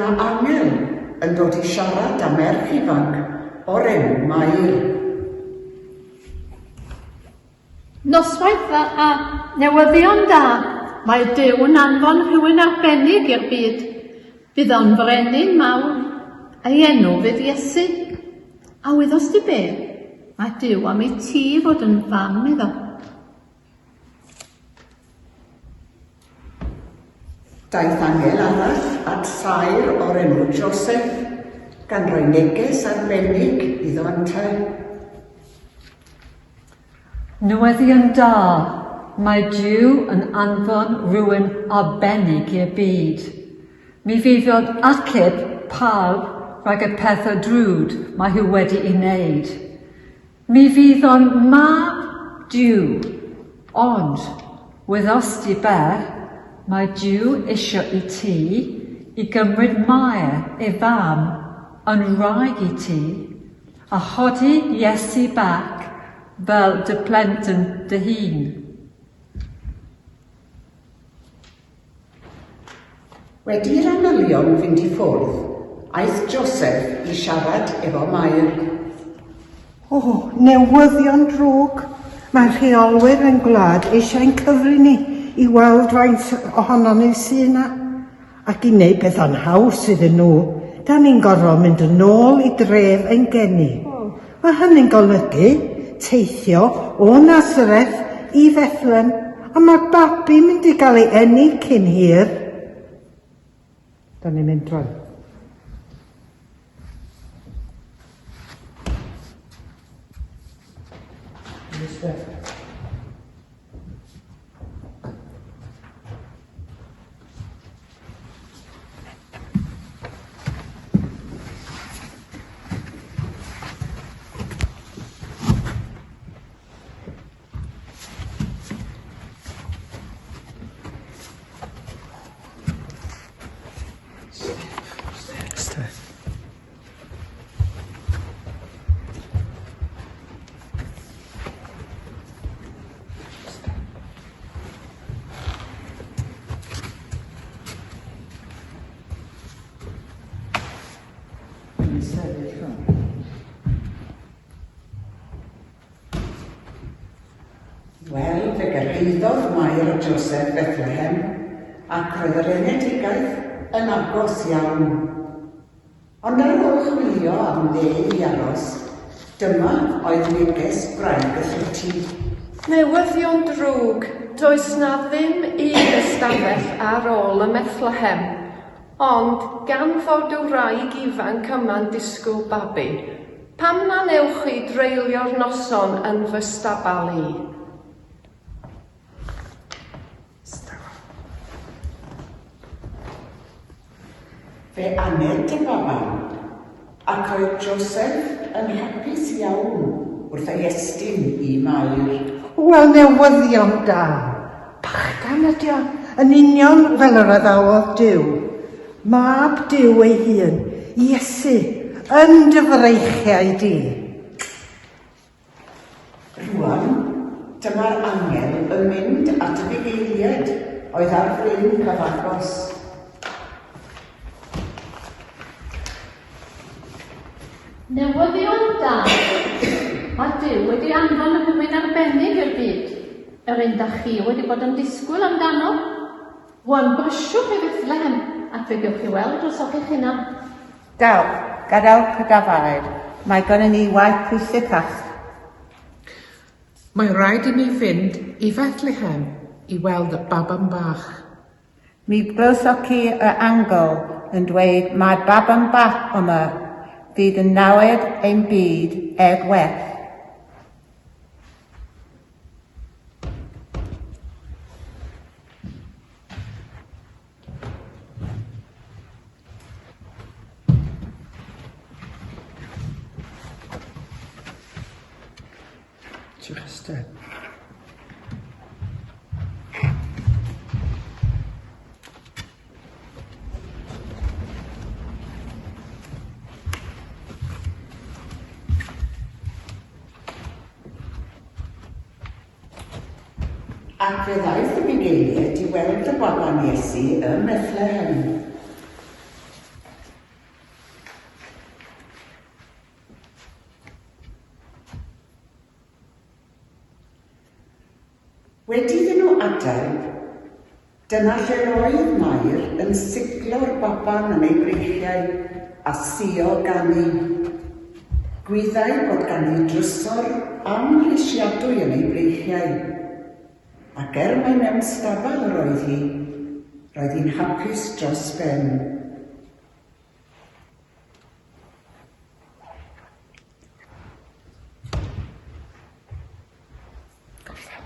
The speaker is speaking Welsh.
yna angel yn dod i siarad â merch ifanc o'r enw Mair. Noswaith dda a newyddion da, mae Duw'n anfon rhywun arbennig i'r byd. Bydd o'n frenin mawr, a'i enw fydd Iesu. A wyddost ti be? Mae Duw am i ti fod yn fam iddo. Daeth angel arall at saer o'r enw Joseph, gan roi neges arbennig iddo yntau. Newyddion da, mae Duw yn anfon rhywun arbennig i'r byd. Mi fydd o'n achub pawb rhag y pethau drwg mae nhw wedi'i wneud. Mi fydd o'n mab Duw. Ond, wyddost ti be, mae Duw isio i ti i gymryd Mair, ei fam, yn wraig i ti, a chodi Iesu bach fel dy plentyn dy hun. Wedi i'r angylion fynd i ffwrdd, aeth Joseph i siarad efo Mair. O, newyddion drwg! Mae rheolwyr ein gwlad eisiau'n cyfri ni i weld faint ohonon ni sy 'na. Ac i wneud pethau'n haws iddyn nhw, da ni'n gorfod mynd yn ôl i dref ein geni. Mae hynny'n golygu teithio o Nasareth i Fethlem, a mae'r babi'n mynd i gael ei eni cyn hir. Da ni'n mynd rwan. Mister. Wel, fe gyrhaeddodd Mair a Joseph Bethlehem, ac roedd yr enedigaeth yn agos iawn. Ond ar ôl chwilio am le i aros, dyma oedd neges gwraig y llety. Newyddion drwg, does 'na ddim un ystafell ar ôl ym Methlehem. Ond, gan fod y wraig ifanc yma'n disgwyl babi, pam na wnewch chi dreulio'r noson yn fy stabal i? Fe aned y baban, ac roedd Joseph yn hapus iawn wrth ei estyn i Mair. Wel, newyddion da! Bachgan ydi o, yn union fel yr addawodd Duw. Mab Duw ei hun, Iesu, yn dy freichiau di. Rwan, dyma'r angel yn mynd at y bugeiliaid oedd ar fryn cyfagos. Newyddion da! Mae Duw wedi anfon rhywun arbennig i'r byd, yr un da chi wedi bod yn disgwyl amdano. Rwan, brysiwch i Fethlehem, ac fe gewch chi weld drosoch eich hunan. Dewch, gadewch y dafair, mae gynnon ni waith pwysicach. Mae rhaid i mi fynd i Fethlehem i weld y baban bach. Mi glywsoch chi yr angel yn dweud mae baban bach yma fydd yn newid ein byd er gwell. Chichester. Ac fe ddaeth y bugeiliaid i weld y baban Iesu ym Methlehem. Wedi iddyn nhw adael, dyna lle roedd Mair yn siglo'r baban yn ei breichiau a suo ganu. Gwyddai bod ganddi drysor amhrisiadwy yn ei breichiau, ac er mai mewn stabal yr oedd hi, roedd hi'n hapus dros ben. Gorffen.